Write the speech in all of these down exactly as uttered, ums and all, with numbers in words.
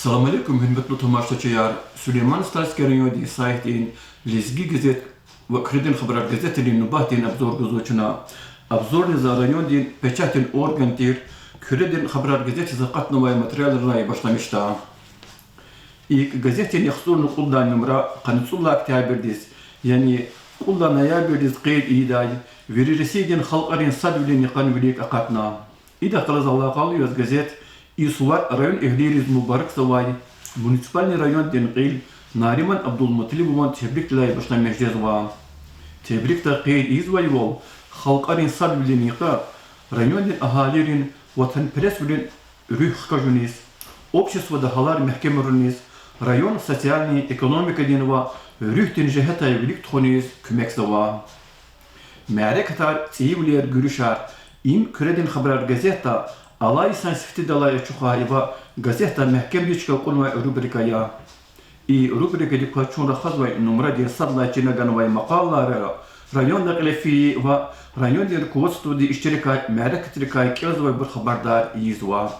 Салам алейкум, гьуьрметлу тамашачияр! Сулейман-Стальский райондин сайтдин Лезги газет ва Куьредин хабарар газетрин нубатдин обзор гузва чна. Обзорни за райондин печатдин орган тир Куьредин хабарар газетдиз акъатнавай материалрилай башламишда. ИкӀ, газетдин яхцӀурни кьуд лагьай нумра къанни цӀуд лагьай октябрдиз, яни кьуд лагьай ноябрдиз къейд ийидай вири Россиядин халкьарин садвилин йикъан вилик акъатна. Идахъ галаз алакъалу яз газет и сувар район эгьлийриз мубаракзавай муниципальный райондин кьил Нариман Абдулмуталибован тебрикдилай башламиш жезва. Тебрикда къейд ийизвайвал, халкьарин садвилин йикъа райондин агьалийрин ватанпересвилин руьгь хкажуниз, обществода гьалар мягькемаруниз, район социальный, экономикадин ва руьгьдин жигьетай вилик тухуниз куьмекзава. Мярекатар, цӀийивилер, гуьруьшар— им Куьредин хабарар газетда алай йисан сифтедалай ачухай ва газетда мягькемдиз чка кьунвай рубрика я. И рубрикадик кваз чун рахазвай нумрадин сад лагьай чина ганвай макъалайра районда кьиле фейи ва райондин руководстводи иштиракай мярекатрикай кӀелзавайбур хабардар ийизва.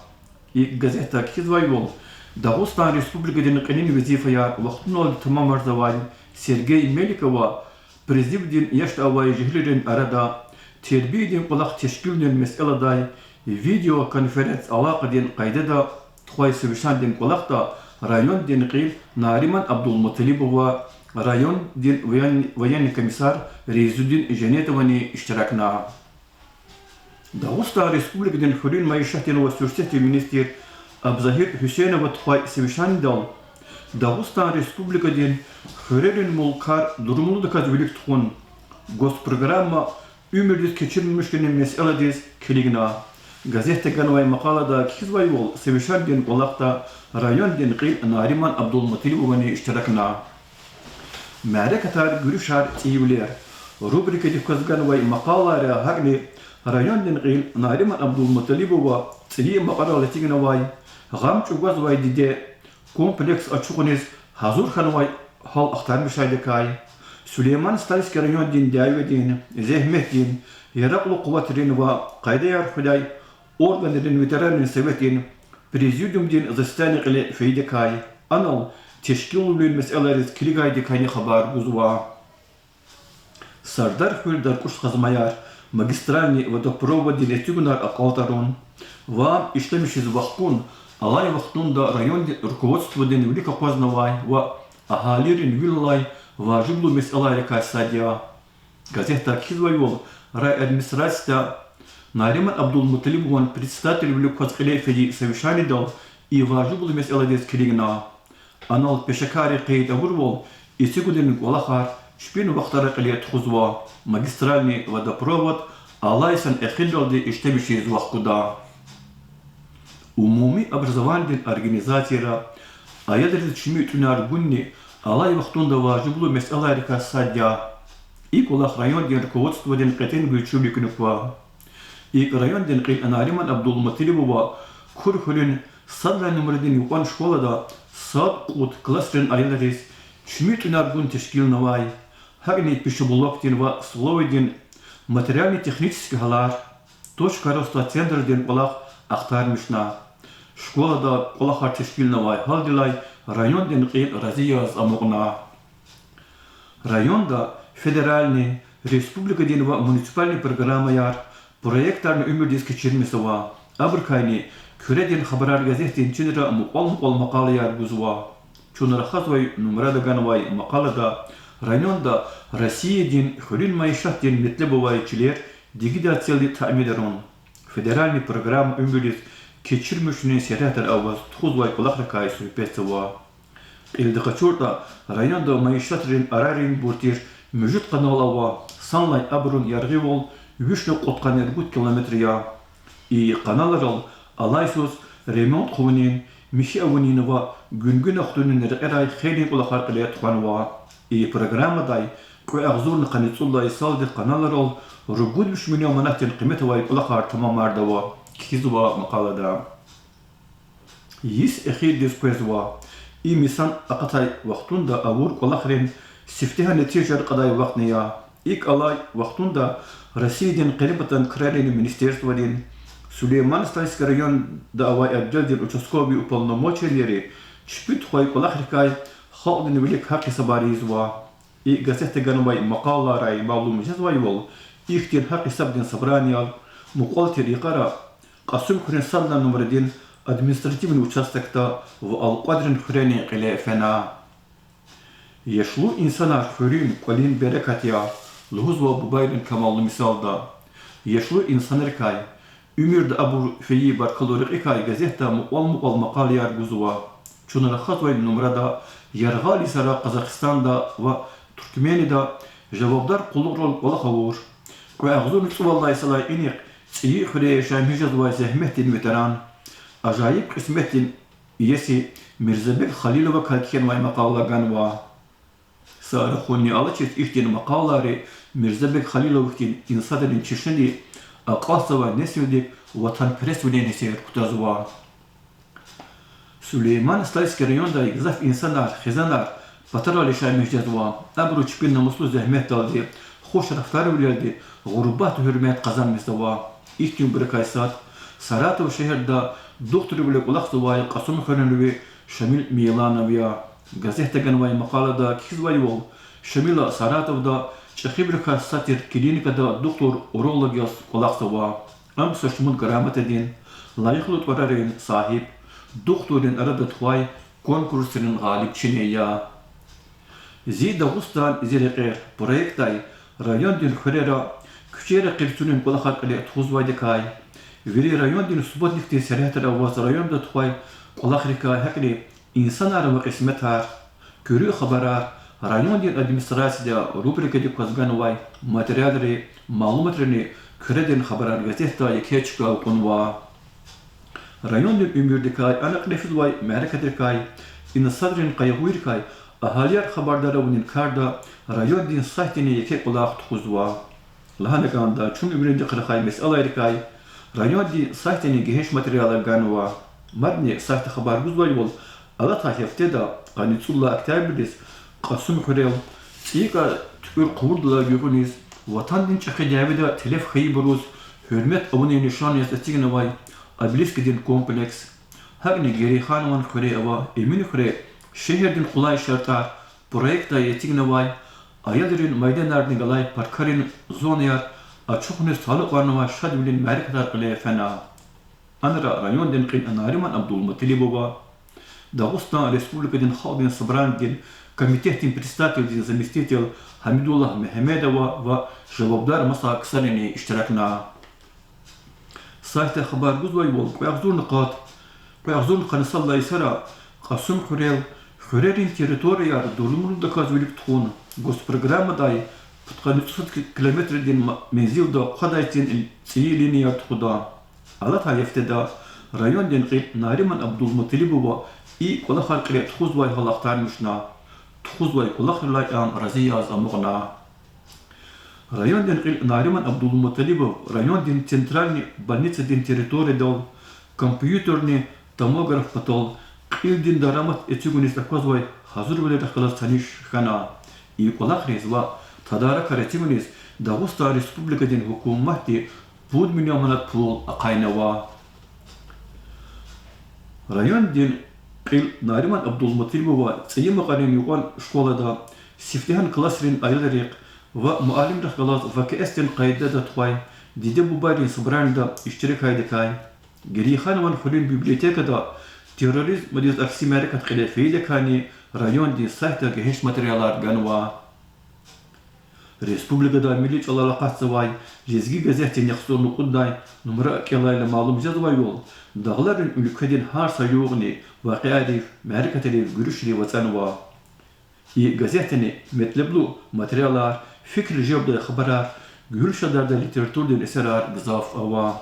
ИкӀ, газетда кхьизвайвал, Дагъустан Республикадин кьилин везифаяр вахтуналди тамамарзавай Сергей Меликова призывдин яшда авай жегьилрин арада тербиядин кӀвалах тешкилунин месэладай видеоконференц-алакъадин къайдада тухвай совещанидин кӀвалахда райондин кьил Нариман Абдулмуталибова, райондин воен-, военный комиссар Рейзудин Женетовани иштиракна. Дагъустан Республикадин хуьруьн майишатдин ва суьрсетдин министр Абзагьир Гьуьсейнова тухвай совещанидал Дагъустан Республикадин хуьрерин мулкар дурумлудаказ вилик тухун, госпрограмма уьмуьрдиз кечирмишунин месэладиз килигна. Газетда ганвай макъалада кхьизвайвал, совещанидин кӀвалахда райондин кьил Нариман Абдулмуталибовани иштиракна. Мярекатар, гуьруьшар, цӀийивилер рубрикадик кваз ганвай макъалайра гьакӀни райондин кьил Нариман Абдулмуталибова цӀийи макьарал эцигнавай гъам чӀугвазвай диде комплекс ачухуниз гьазур хьанвай гьал ахтармишдайдакай, Сулейман-Стальский райондин дяведин, зегьметдин, яракьлу къуватрин ва къайдаяр хуьдай органрин ветеранрин советдин президиумдин заседание кьиле фейидакай, анал тешкилвилин месэлайриз килигайдакайни хабар гузва. Сардархуьр— Даркуш къазмаяр магистральный водопроводдин эцигунар акьалтӀарун ва ишлемишиз вахкун алай вахтунда райондин руководстводин вилик акъвазнавай ва агьалийрин вил алай важиблу месэлайрикай сад я. Газетда кхьизвайвал, райадминистрацияда Нариман Абдулмуталибован председателвилик кваз кьиле фейи совещанидал и важиблу месэладиз килигна. Анал пешекарри къейд авурвал, эцигунин кӀвалахар чпин вахтара кьиле тухузва, магистральный водопровод алай йисан эхирралди ишлемишиз вахкуда. Умуми образованидин организацияра аялриз чими тӀуьнар гунни алай вахтунда важиблу месэлайрикай сад я. И кӀвалах райондин руководстводин кьетӀен гуьзчивиликни ква. ИкӀ, райондин кьил Нариман Абдулмуталибова Кур хуьруьн сад лагьай нумрадин юкьван школада сад-кьуд классрин аялриз чими тӀуьнар гун тешкилнавай, гьакӀни пищеблокдин ва столовыйдин материально-технический гьалар, Точка роста центрдин кӀвалах ахтармишна. Школада кӀвалахар тешкилнавай гьалдилай райондин кьил рази яз амукьна. Районда федеральный, республикадин ва муниципальный программаяр, проектарни уьмуьрдиз кечирмишзава. Абурукайни Куьредин хабарар газетдин чинра мукьвал-мукьвал макъалаяр гузва. Чун рахазвай нумрада ганвай макъалада районда Россиядин хуьруьн майишатдин метлеб авай чилер дигидацелди таъминарун федеральный программа уьмуьрдиз кечирмишунин сергьятра аваз тухузвай кӀвалахрикай суьгьбетзава. Кьилди къачуртӀа, районда майишатрин араринбур тир муьжуьд къанал ава, санлай абурун яргъивал вишни кьудкъанни ругуд километр я. И къаналрал алай йисуз ремонт хъувунин, михьи авунин ва гуьнгуьна хтунин рекьерай хейлин кӀвалахар кьиле тухванва. И программадай кьве агъзурни къанни цӀуд лагьай йисалди къаналрал ругуд виш миллион манатдин къимет авай кӀвалахар тамамарда ава, кхьизва макъалада. Йис эхирдиз къвезва. Им йисан акъатай вахтунда авур кӀвалахрин сифтегьан нетижаяр кьадай вахтни я. ИкӀ, алай вахтунда Россиядин къенепатан крайрин министерстводин Сулейман-Стальский районда авай отделдин участковый уполномоченныйри чпи тухвай кӀвалахрикай халкьдин вилик гьахъ-гьисабар ийизва. И газетда ганвай макъалайрай малум жезвайвал, ихьтин гьахъ-гьисабдин собранияр мукьвал тир йикъара Кьасумхуьруьн сад лагьай нумрадин административный участокда ва Алкьвадрин хуьрерин кьиле фена. Яшлу инсанар хуьруьн, кӀвалин берекат я лугьузва бубайрин камаллу мисалда. Яшлу инсанрикай, уьмуьрда абур фейи баркаллу рекьикай газетда мукьвал-мукьвал макъалаяр гузва. Чун рахазвай нумрада яргъал йисара Къазахстанда ва Туркменида жавабдар къуллугърал кӀвалах авур, кьве агъзурни цӀувад лагьай йисалай инихъ ЦӀийи хуьре яшамиш жезвай зегьметдин ветеран, ажайиб кьисметдин иеси Мирзабег Халиловакай кхьенвай макъала ганва. Са рахунни алачиз, ихьтин макъалайри Мирзабег Халилов хьтин инсанрин чешнедик, акьалтзавай несилдик ватанпересвилин гьиссер кутазва. Сулейман-Стальский райондай гзаф инсанар, хизанар патарал яшамиш жезва, абуру чпин намуслу зегьметдалди, хуш рафтарвилелди гъурбатди гьуьрмет къазанмишзава. Ихьтинбурукай сад Саратов шегьерда духтурвиле кӀвалахзавай Кьасумхуьруьнви Шамил Мейланов я. Газетда ганвай макъалада кхьизвайвал, Шамила Саратовда чӀехибурукай сад тир клиникада духтур-уролог яз кӀвалахзава. Ам са шумуд грамотадин, лайихлу тӀварарин сагьиб, духтуррин арада тухвай конкурсрин гъалибчини я. Зи Дагъустан, зи рекьер проектдай райондин хуьрера куьчера къирцунин кӀвалахар кьиле тухузвайдакай, вири райондин субботникдин сергьятра аваз районда тухвай кӀвалахрикай, гьакӀни Инсанар ва кьисметар, куьруь хабарар райондин администрацияда рубрикадик кваз ганвай материалри, малуматрини Куьредин хабарар газетда еке чка кьунва. Райондин уьмуьрдикай, ана кьиле физвай мярекатрикай, инсанрин къайгъуйрикай агьалияр хабардар авунин карда райондин сайтдини еке кӀвалах тухузва. Лагьана кӀанда, чун уьмуьрдихъ рахай месэлайрикай райондин сайтдини гегьенш материалар ганва. Мадни сайтда хабар гузвайвал, алатай гьафтеда, къанни цӀуд лагьай октябрдиз, Кьасумхуьрел, ЦӀийи КӀа туькӀуьр къувурдалай гуьгъуьниз, Ватандин ЧӀехи дяведа телеф хьайибуруз гьуьрмет авунин лишан яз эцигнавай обелискдин комплекс, гьакӀни Герейханован хуьре ва Эминхуьре шегьердин къулай шартӀар проектдай эцигнавай аялрин майданарни галай паркарин зонаяр ачухуниз талукьарнавай шадвилин мярекатар кьиле фена. Анра райондин кьил Нариман Абдулмуталибова, Дагъустан Республикадин Халкьдин Собранидин Комитетдин председателдин заместитель Гьамидуллагь Мегьамедова ва жавабдар маса ксарини иштиракна. Сайтда хабар гузвайвал, кьве агъзурни къад, кьве агъзурни къанни сад лагьай йисара Кьасумхуьрел хуьрерин территорияр дурумрудаказ вилик тухун, госпрограммадай пудкъанни цӀусад километрдин ма-, мензилда хъвадай цин цӀийи линияр тухуда. Алатай гьафтеда райондин кьил Нариман Абдулмуталибова и кӀвалахар кьиле тухузвай гьал ахтармишна. Тухузвай кӀвалахрилай ам рази яз амукьна. Райондин кьил Нариман Абдулмуталибов райондин центральный больницадин территориядал компьютерный томограф патал кьилдин дарамат эцигуниз аквазвай гьазурвилерихъ галаз таниш хьана. И кӀвалахриз ва тадаракар эцигуниз Дагъустан Республикадин гьукуматди пуд миллион манат пул ахъайнава. Райондин кьил Нариман Абдулмуталибова ЦӀийи Макьарин юкьван школада сифтегьан классрин аялрихъ ва муаллимрихъ галаз ВКС-дин къайдада тухвай диде-бубайрин собранида иштиракайдакай, Герейханован хуьруьн библиотекада терроризмдиз акси мярекат кьиле фейидакайни райондин сайтда гегьенш материалар ганва. Республикада милли чӀалал акъатзавай Лезги газетдин яхцӀурни кьуддай нумра кӀелайла малум жезвайвал, дагъларин уьлкведин гьар са югъни вакъиайрив, мярекатрив, гуьруьшрив ацӀанва. И газетдани метлеблу материалар, фикир желбдай хабарар, гуьгьуьл шадардай литературадин эсерар гзаф ава.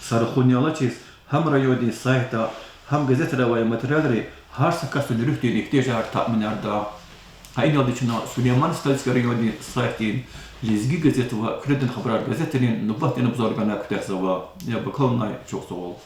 Са рахунни алачиз, гьам райондин сайтда, гьам газетра авай материалри гьар са касдин руьгьдин игьтияжар таъминарда. Гьа иналди чна Сулейман-Стальский райондин сайтдин Лезги газет ва Куьредин хабарар газетрин нубатдин обзор гана куьтягьзава. Я бакалнай чухсагъул.